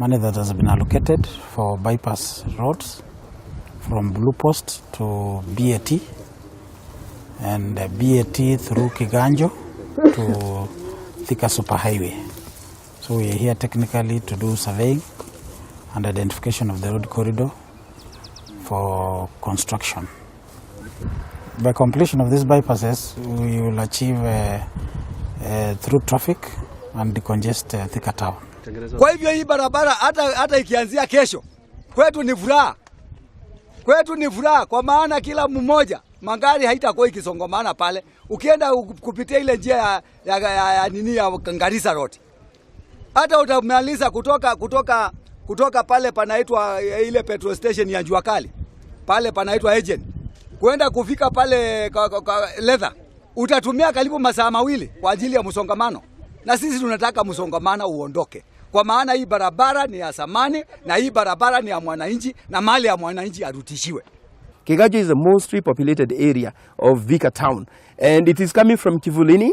Money that has been allocated for bypass roads from Blue Post to BAT and BAT through Kiganjo to Thika Superhighway. So we are here technically to do surveying and identification of the road corridor for construction. By completion of these bypasses, we will achieve through traffic and decongest Thika town. Kwa hivyo hii barabara hata ikianzia kesho kwetu ni furaha, kwetu ni furaha, kwa maana kila mmoja magari haitakuwa ikisongamana pale. Ukienda kupitia ile njia ya nini ya Garissa Road, hata utamaliza kutoka pale panaitwa ile petrol station ya Jua Kali pale panaitwa Agent kwenda kufika pale ka Leather utatumia karibu masaa 2 kwa ajili ya msongamano, na sisi tunataka msongamano uondoke, kwa maana hii barabara ni ya zamani na hii barabara ni ya mwananchi na mali ya mwananchi arudishiwe. Kiganjo is the mostly populated area of Thika town, and it is coming from Kivulini,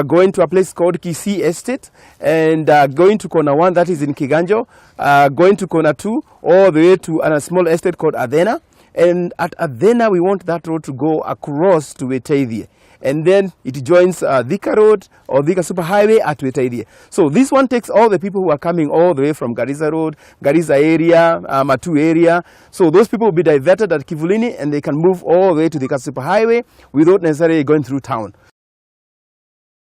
going to a place called Kisii Estate, and going to corner 1 that is in Kiganjo, going to corner 2 all the way to a small estate called Athena. And at Athena, we want that road to go across to Witeithie. And then it joins Thika Road or Thika Superhighway at Witeithie. So this one takes all the people who are coming all the way from Garissa Road, Garissa area, Matu area. So those people will be diverted at Kivulini and they can move all the way to Thika Superhighway without necessarily going through town.